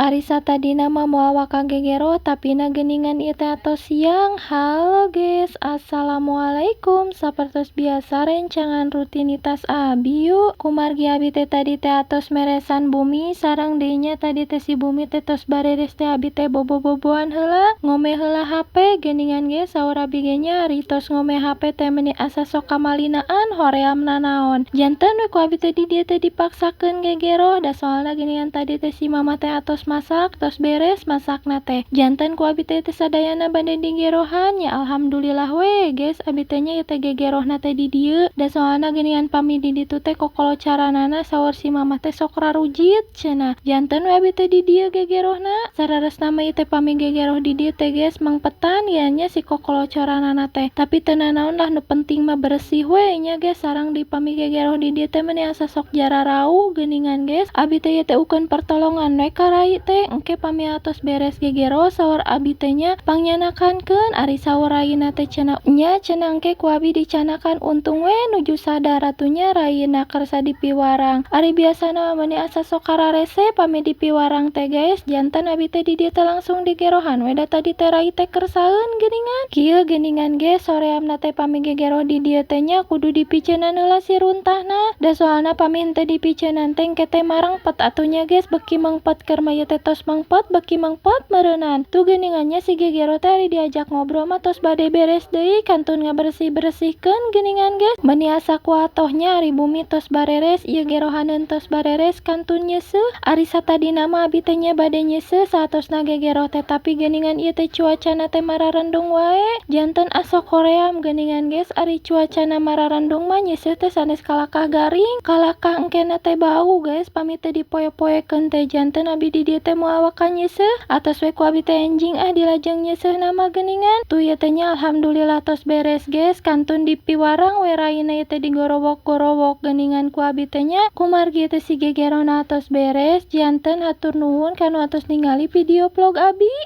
Ari satadina mah moal waka gegero, tapina geuningan ieu teh atos siang. Halo guys, assalamualaikum. Sapertos biasa, rencangan rutinitas abi yuk. Kumargi abi teh tadi teh atos meresan bumi sareng deui nya tadi teh si bumi teh tos bareres teh, abi teh bobo-boboan heula, ngome heula HP geuningan ge. Saur abi ge nya, ari tos ngome HP teh meuni asa sok kamalinaan, hoream nanaon. Janten we ku abi teh di dieu teh dipaksakeun gegero, da soalna geuningan tadi teh si mama teh atos masak, tos beres masakna teh. Janten ku abi teh teh sadayana bade digerohan ya. Alhamdulillah we guys, abi teh nya ieu teh gegerohna teh di dieu, da soalna geuningan pami di ditu teh kokolocaranana saur si mama teh sok rarujit cenah. Janten we abi teh di dieu gegerohna. Saleresna mah ieu teh pami gegeroh di dieu teh guys, mangpetan ya nya si kokolocoranana teh, tapi teu nanaon lah, nu penting mah bersih we nya guys. Sareng di pami gegeroh di dieu teh meuni asa sok jararau geuningan guys. Abi teh ieu teh ukeun pertolongan we ka rai teh, engke pami atos beres gegero, saur abi teh nya, pangnyanakankeun. Ari saur raina teh cenah nya cenah, engke ku abi dicanakan. Untung we nuju sadar atuh nya raina kersa dipiwarang. Ari biasana mah meuni asa sok kararese pami dipiwarang teh guys. Janten abi teh di dieu teh langsung digerohan we, da tadi teh rai teh kersaeun geuningan. Kieu geuningan guys, soreamna teh pami gegero di dieu teh nya kudu dipiceunan heula si runtahna, da soalna pami henteu dipiceunan teh engke teh marengpet atuh nya guys, beuki mengpet. Keur mah ieu teh tos mengpet, beuki mengpet meureunan. Tuh geuningan nya, si gegero teh ari diajak ngobrol mah tos bade beres deui, kantun ngabersih-bersihkeun geuningan guys. Meuni asa kuatoh nya, ari bumi tos bareres, ieu gerohaneun tos bareres, kantun nyeuseuh. Ari satadina mah abi teh nya bade nyeuseuh saatosna gegero teh, tapi geuningan ieu teh cuacana teh mararendung wae, janten asa hoream geuningan guys. Ari cuacana mararendung mah nyeuseuh teh sanes kalakah garing, kalakah engkena teh bau guys pami teu dipoe-poekeun teh. Janten abi di dieu teh moal waka nyeuseuh, atos we ku abi teh enjing ah dilajeng nyeuseuhna mah geuningan. Tuh, ieu teh nya alhamdulillah tos beres guys, kantun dipiwarang we raina ieu teh, digorowok-gorowok geuningan ku abi teh nya. Kumargi teh si gegerona tos beres, janten hatur nuhun kanu atos ningali video vlog abi.